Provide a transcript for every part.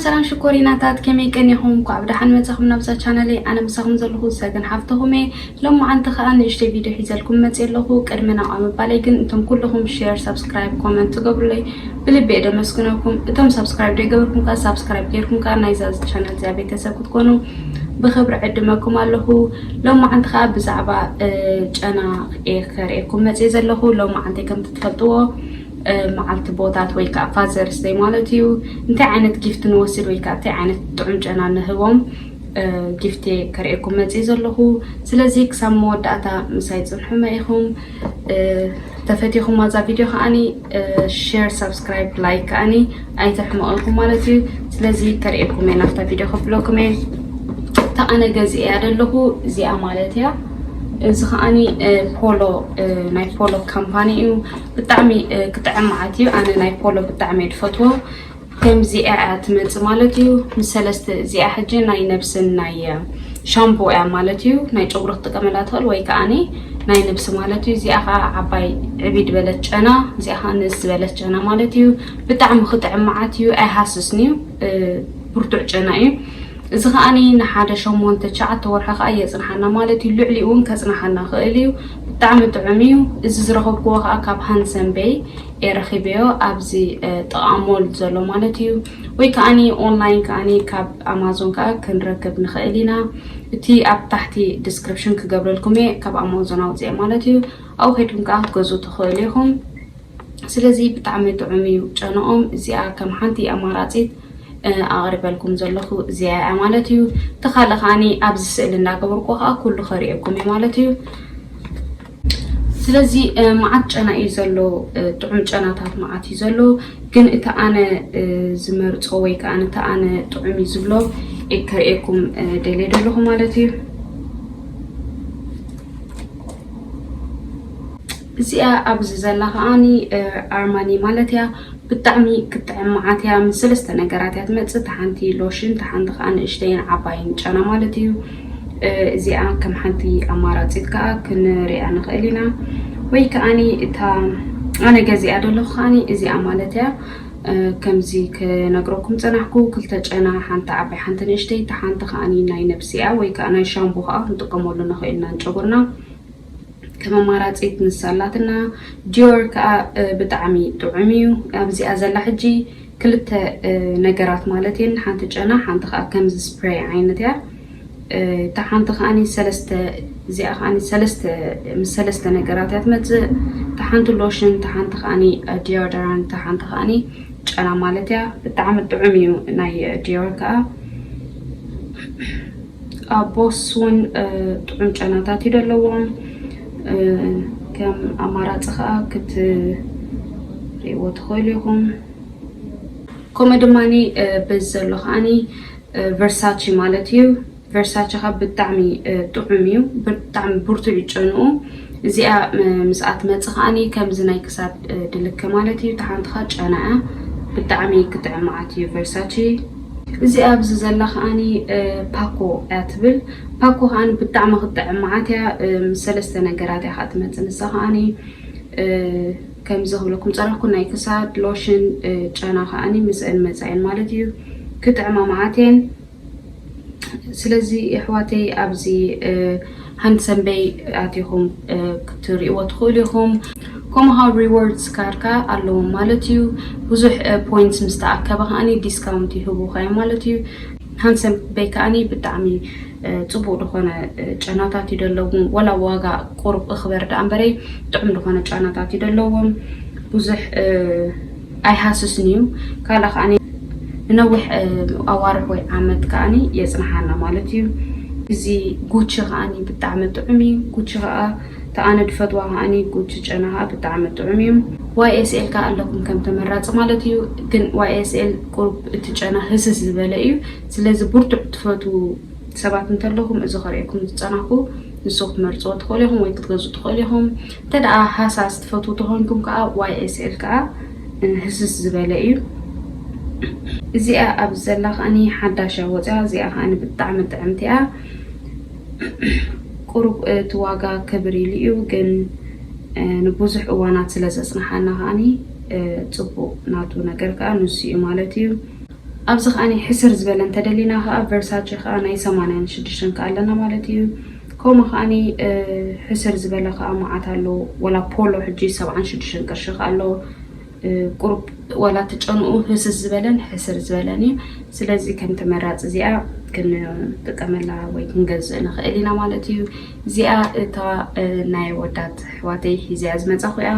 ሰላም ሽኮሪናታት፣ ከመይ ቀኒኹም? እንኳዕ ብደሓን መጻኹም ናብዛ ቻነለይ። ኣነ ምሳኹም ዘለኹ ሰገን ሓፍትኹም እየ። ሎማዓንቲ ከኣ ንእሽተይ ቪድዮ ሒዘልኩም መጽየ ኣለኹ። ቅድሚ ናብኣ ምባለይ ግን፣ እቶም ኩልኹም ሼር፣ ሳብስክራይብ፣ ኮመንት ትገብሩለይ ብልቢ እየ ደመስግነኩም። እቶም ሳብስክራይብ ዘይገበርኩም ከኣ ሳብስክራይብ ጌርኩም ከኣ ናይዛ ቻነል እዚኣ ቤተሰብ ክትኮኑ ብኽብሪ ዕድመኩም ኣለኹ። ሎማዓንቲ ከኣ ብዛዕባ እ፣ ጨና እየ ከርእየኩም መጽየ ዘለኹ። ሎማዓንተይ ከምቲ ትፈልጥዎ እ፣ መዓልቲ ቦታት ወይ ከዓ ፋዘርስ ደይ ማለት እዩ። እንታይ ዓይነት ጊፍት ንወስድ ወይ ከዓ እንታይ ዓይነት ጥዑም ጨና ንህቦም እ፣ ጊፍት እየ ከርእየኩም መጽየ ዘለኹ። ስለዚ ክሳብ መወዳእታ ምሳይ ጽንሑመ ኢኹም። እ፣ ተፈቲኹማ እዛ ቪድዮ ከዓኒ እ፣ ሼር፣ ሳብስክራይብ፣ ላይክ ከዓኒ ኣይትሕመቑ ኢኹም ማለት እዩ። ስለዚ ከርእየኩም እየ፣ ናብታ ቪድዮ ከብለኩም እየ። እታ ኣነ ገዚኤያ ዘለኹ እዚኣ ማለት እያ። እዚ ከዓኒ እ፣ ፖሎ እ፣ ናይ ፖሎ ካምፓኒ እዩ። ብጣዕሚ እ፣ ክጥዕም መዓት እዩ። ኣነ ናይ ፖሎ ብጣዕሚ እየ ዝፈትዎ። ከምዚኣ እያ ትመጽእ ማለት እዩ። ምስ ሰለስተ እዚኣ ሕጂ ናይ ነብስን ናይ እ፣ ሻምፖ እያ ማለት እዩ። ናይ ጨጉሪ ክትጥቀመላ ትኽእል ወይ ከዓኒ ናይ ነብሲ ማለት እዩ። እዚኣ ከዓ ዓባይ ዕብይ ዝበለት ጨና፣ እዚኣ ከዓ ንእስ ዝበለት ጨና ማለት እዩ። ብጣዕሚ ክጥዕም መዓት እዩ፣ ኣይሃስስን እዩ። እ፣ ብርቱዕ ጨና እዩ። እዚ ከዓኒ ንሓደ ሸሞንተ ትሽዓተ ወርሒ ከዓ የጽንሓና ማለት እዩ። ልዕሊኡ እውን ከጽንሓና ክእል እዩ። ብጣዕሚ ጥዑም እዩ። እዚ ዝረኸብክዎ ከዓ ካብ ሃንሰን ቤይ እየ ረኺበዮ፣ ኣብዚ እ፣ ጥቓ ሞል ዘሎ ማለት እዩ። ወይ ከዓኒ ኦንላይን ከዓኒ ካብ ኣማዞን ከዓ ክንረክብ ንኽእል ኢና። እቲ ኣብ ታሕቲ ዲስክሪፕሽን ክገብረልኩም እየ፣ ካብ ኣማዞን ኣውፅኤ ማለት እዩ። ኣብኡ ከይድኩም ከዓ ክትገዝኡ ትኽእሉ ኢኹም። ስለዚ ብጣዕሚ ጥዑም እዩ ጨንኦም። እዚኣ ከም ሓንቲ ኣማራፂት እ፣ ኣቕሪበልኩም ዘለኹ እዚኣ እያ ማለት እዩ። እቲ ካልእ ከዓኒ ኣብዚ ስእሊ እንዳገበርኩ ከዓ ኩሉ ከርእየኩም እዩ ማለት እዩ። ስለዚ እ፣ መዓት ጨና እዩ ዘሎ፣ እ፣ ጥዑም ጨናታት መዓት እዩ ዘሎ። ግን እቲ ኣነ እ፣ ዝመርጾ ወይ ከዓ እቲ ኣነ ጥዑም እዩ ዝብሎ እየ ከርእየኩም እ፣ ደልየ ዘለኹ ማለት እዩ። እዚኣ ኣብዚ ዘላ ከዓኒ እ፣ ኣርማኒ ማለት እያ። ብጣዕሚ ክትጥዕም መዓት እያ። ምስ ሰለስተ ነገራት እያ ትመጽእ። እታ ሓንቲ ሎሽን፣ እታ ሓንቲ ከዓ ንእሽተይን ዓባይን ጨና ማለት እዩ። እ፣ እዚኣ ከም ሓንቲ ኣማራፂት ከዓ ክንሪኣ ንኽእል ኢና። ወይ ከዓኒ እታ ኣነ ገዚኣ ዘለኹ ከዓኒ እዚኣ ማለት እያ። እ፣ ከምዚ ክነግረኩም ጸናሕኩ፣ ክልተ ጨና፣ ሓንቲ ዓባይ ሓንቲ ንእሽተይ፣ እታ ሓንቲ ከዓኒ ናይ ነብሲ እያ ወይ ከዓ ናይ ሻምቦ ከዓ ክንጥቀመሉ ንኽእል ኢና ንጨጉርና። ከም ኣማራፂት ንሳ ኣላትና። ዲዮር ከዓ እ፣ ብጣዕሚ ጥዑም እዩ። ኣብዚኣ ዘላ ሕጂ ክልተ እ፣ ነገራት ማለት እየን፣ ሓንቲ ጨና፣ ሓንቲ ከዓ ከምዚ ስፕሬይ ዓይነት እያ። እ፣ እታ ሓንቲ ከዓኒ ሰለስተ፣ እዚኣ ከዓኒ ሰለስተ፣ ምስ ሰለስተ ነገራት እያ ትመፅእ። እታ ሓንቲ ሎሽን፣ እታ ሓንቲ ከዓኒ እ፣ ዲዮደራንት፣ እታ ሓንቲ ከዓኒ ጨና ማለት እያ። ብጣዕሚ ጥዑም እዩ ናይ እ፣ ዲዮር ከዓ። ኣብ ቦስ እውን እ፣ ጥዑም ጨናታት እዩ ዘለዎም። እ፣ ከም ኣማራፂ ከዓ ክትሪእዎ ትኽእሉ ኢኹም። ከምኡ ድማ እ፣ በዚ ዘሎ ከዓኒ እ፣ ቨርሳቺ ማለት እዩ። ቨርሳቺ ከዓ ብጣዕሚ እ፣ ጥዑም እዩ። ብጣዕሚ ብርቱዕ እዩ ጨንኡ። እዚኣ እ፣ ምስኣ ትመፅእ ከዓኒ ከምዚ ናይ ክሳድ እ፣ ድልክ ማለት እዩ። እታ ሓንቲ ከዓ ጨና እያ። ብጣዕሚ ክጥዕም መዓት እዩ ቨርሳቺ። እዚኣ ኣብዚ ዘላ ከዓኒ እ፣ ፓኮ እያ ትብል። ፓኮ ከዓኒ ብጣዕሚ ክትጥዕም መዓት እያ። እ፣ ምስ ሰለስተ ነገራት እያ ከዓ ትመፅእ። ንሳ ከዓኒ እ፣ ከምዚ ክብለኩም ፀናሕኩ፣ ናይ ክሳድ፣ ሎሽን፣ እ፣ ጨና ከዓኒ ምስአን መፃ እየን ማለት እዩ። ክጥዕማ መዓት እየን። ስለዚ ኣሕዋተይ ኣብዚ እ፣ ሃንሰን ቤይ ኣቲኹም እ፣ ክትሪእዎ ትኽእሉ ኢኹም። ከምኡ ከዓ ሪዋርድስ ካርድ ከዓ ኣለዎም ማለት እዩ። ብዙሕ እ፣ ፖይንትስ ምስ ተኣከበ ከዓኒ ዲስካውንት ይህቡኻ እዮም ማለት እዩ። ሃንሰን ቤይ ከዓኒ ብጣዕሚ እ፣ ፅቡቅ ዝኾነ እ፣ ጨናታት እዩ ዘለዎም። ወላ ዋጋ ቁሩብ እኽበር ደኣ እምበረይ ጥዑም ዝኾነ ጨናታት እዩ ዘለዎም። ብዙሕ እ፣ ኣይሃስስን እዩ። ካልእ ከዓኒ ንነዊሕ እ፣ ኣዋርሕ ወይ ዓመት ከዓኒ የፅንሓና ማለት እዩ። እዚ ጉቺ ከዓኒ ብጣዕሚ ጥዑም እዩ። ጉቺ ከዓ እታ ኣነ ድፈትዋ ከዓኒ ጉቺ ጨና ከዓ ብጣዕሚ ጥዑም እዩ። ዋይ ኤስ ኤል ከዓ ኣለኩም ከም ተመራፂ ማለት እዩ። ግን ዋይ ኤስ ኤል ቁሩብ እቲ ጨና ህስስ ዝበለ እዩ። ስለዚ ብርቱዕ ትፈትዉ ሰባት እንተለኹም፣ እዚ ከርእየኩም ዝጸናሕኩ ንሱ ክትመርጽዎ ትኽእሉ ኢኹም ወይ ክትገዝኡ ትኽእሉ ኢኹም። እንተ ደኣ ሃሳስ ትፈትዉ ተኾይንኩም ከኣ ዋይ ኤስ ኤል ከኣ፣ እ፣ ህስስ ዝበለ እዩ። እዚኣ ኣብዚ ዘላ ከኣኒ ሓዳሽ እያ ወጽያ፣ እዚኣ ከኣኒ ብጣዕሚ ጥዕምቲ እያ። ቁሩብ እቲ ዋጋ ክብር ኢሉ እዩ፣ ግን፣ እ፣ ንብዙሕ እዋናት ስለ ዘጽንሓና ከኣኒ፣ እ፣ ጽቡቕ ናቱ ነገር ከኣ ንሱ እዩ ማለት እዩ። ኣብዚ ከዓኒ ሕስር ዝበለ እንተደሊና ከዓ ቨርሳቸ ከዓ ናይ ሰማንያን ሽዱሽተን ከዓ ኣለና ማለት እዩ። ከምኡ ከዓኒ ሕስር ዝበለ ከዓ መዓት ኣሎ። ወላ ፖሎ ሕጂ ሰብዓን ሽዱሽተን ቅርሺ ከዓ ኣሎ። ቁሩብ ወላ ትጨንኡ ህስስ ዝበለን ሕስር ዝበለን እዩ። ስለዚ ከም ተመራፂ እዚኣ ክንጥቀመላ ወይ ክንገዝእ ንኽእል ኢና ማለት እዩ። እዚኣ እታ ናይ ወዳት ኣሕዋተይ ሒዘያ ዝመፃኹ እያ።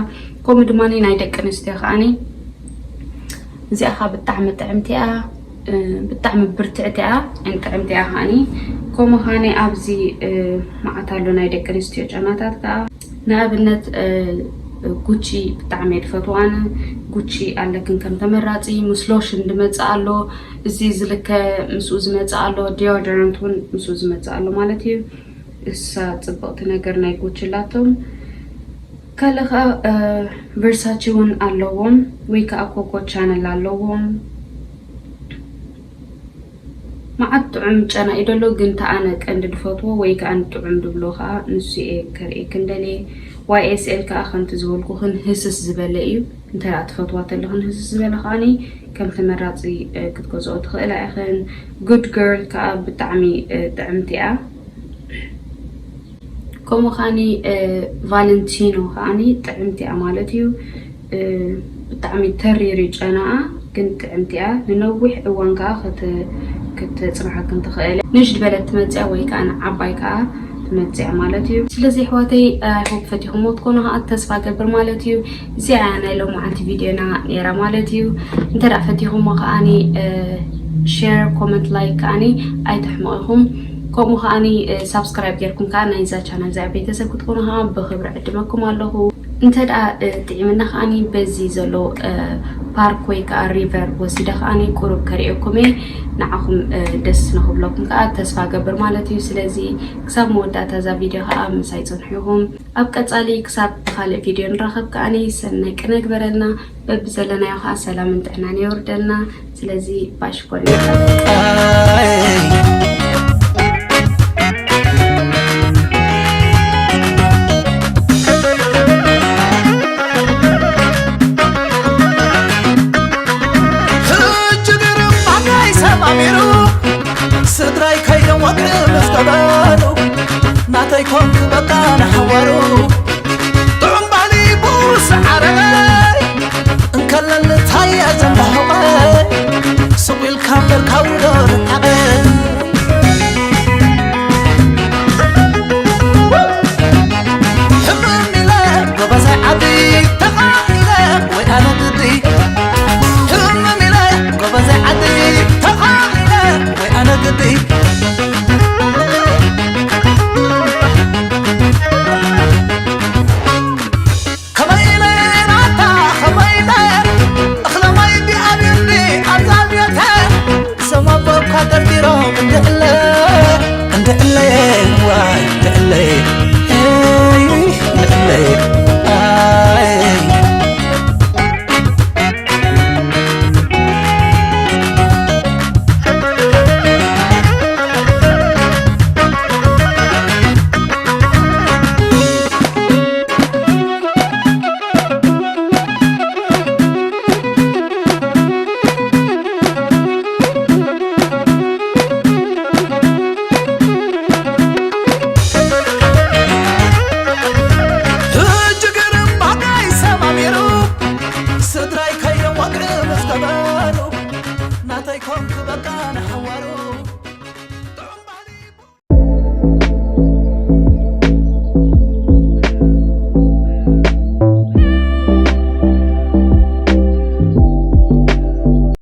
ከምኡ ድማ ናይ ደቂ ኣንስትዮ ከዓኒ እዚኣ ከዓ ብጣዕሚ ጥዕምቲ እያ። ብጣዕሚ ብርትዕቲ እያ። ጥዕምቲ እያ ከዓኒ። ከምኡ ከዓኒ ኣብዚ መዓት ኣሎ ናይ ደቂ ኣንስትዮ ጨናታት ከዓ ንኣብነት ጉቺ ብጣዕሚ እየ ዝፈትዋን። ጉቺ ኣለክን ከም ተመራፂ ምስ ሎሽን ዝመፅእ ኣሎ። እዚ ዝልከ ምስኡ ዝመፅእ ኣሎ። ዲዮደረንት እውን ምስኡ ዝመፅእ ኣሎ ማለት እዩ። እሳ ፅብቕቲ ነገር ናይ ጉቺ ኣላቶም። ካልእ ከዓ ቨርሳቺ እውን ኣለዎም ወይ ከዓ ኮኮ ቻነል ኣለዎም። መዓት ጥዑም ጨና እዩ ደሎ፣ ግን ተኣነ ቀንዲ ድፈትዎ ወይ ከዓ ንጥዑም ድብሎ ከዓ ንሱ እየ ከርእየክን ደልየ። ዋይ ኤስ ኤል ከዓ ከምቲ ዝበልኩኽን ህስስ ዝበለ እዩ። እንተ ደኣ ትፈትዋ ተለኽን ህስስ ዝበለ ከዓኒ ከም ተመራፂ ክትገዝኦ ትኽእላ ኢኽን። ጉድ ገርል ከዓ ብጣዕሚ ጥዕምቲ እያ። ከምኡ ከዓኒ ቫለንቲኖ ከዓኒ ጥዕምቲ እያ ማለት እዩ። ብጣዕሚ ተሪር እዩ ጨናኣ፣ ግን ጥዕምቲ እያ። ንነዊሕ እዋን ከዓ ክት- ክትፅንሓክን ትኽእል እያ። ንእሽ ዝበለት ትመፅያ ወይ ከዓ ንዓባይ ከዓ ትመፅያ ማለት እዩ። ስለዚ ኣሕዋተይ፣ ሆፕ ፈቲኹምዎ ትኮኑ ከዓ ተስፋ ገብር ማለት እዩ። እዚኣ እያ ናይ ሎማዓንቲ ቪድዮና ነይራ ማለት እዩ። እንተ ደኣ ፈቲኹሞ ከዓኒ ሼር፣ ኮመንት፣ ላይክ ከዓኒ ኣይትሕምቑ ኢኹም። ከምኡ ከዓኒ ሳብስክራይብ ጌርኩም ከዓ ናይዛ ቻናል እዚኣ ቤተሰብ ክትኮኑ ከዓ ብክብሪ ዕድመኩም ኣለኹ። እንተ ደኣ ጥዒምና ከዓኒ በዚ ዘሎ ፓርክ ወይ ከዓ ሪቨር ወሲደ ከዓኒ ቁሩብ ከርእየኩም እየ። ንዓኹም ደስ ንክብለኩም ከዓ ተስፋ ገብር ማለት እዩ። ስለዚ ክሳብ መወዳእታ እዛ ቪድዮ ከዓ ምሳይ ፅንሑ ኢኹም። ኣብ ቀፃሊ ክሳብ ብካልእ ቪድዮ ንራኸብ ከዓኒ ሰናይ ቅነ ግበረልና። በብዘለናዮ ከዓ ሰላምን ጥዕናን የውርደልና። ስለዚ ባይ ሽኮሪና።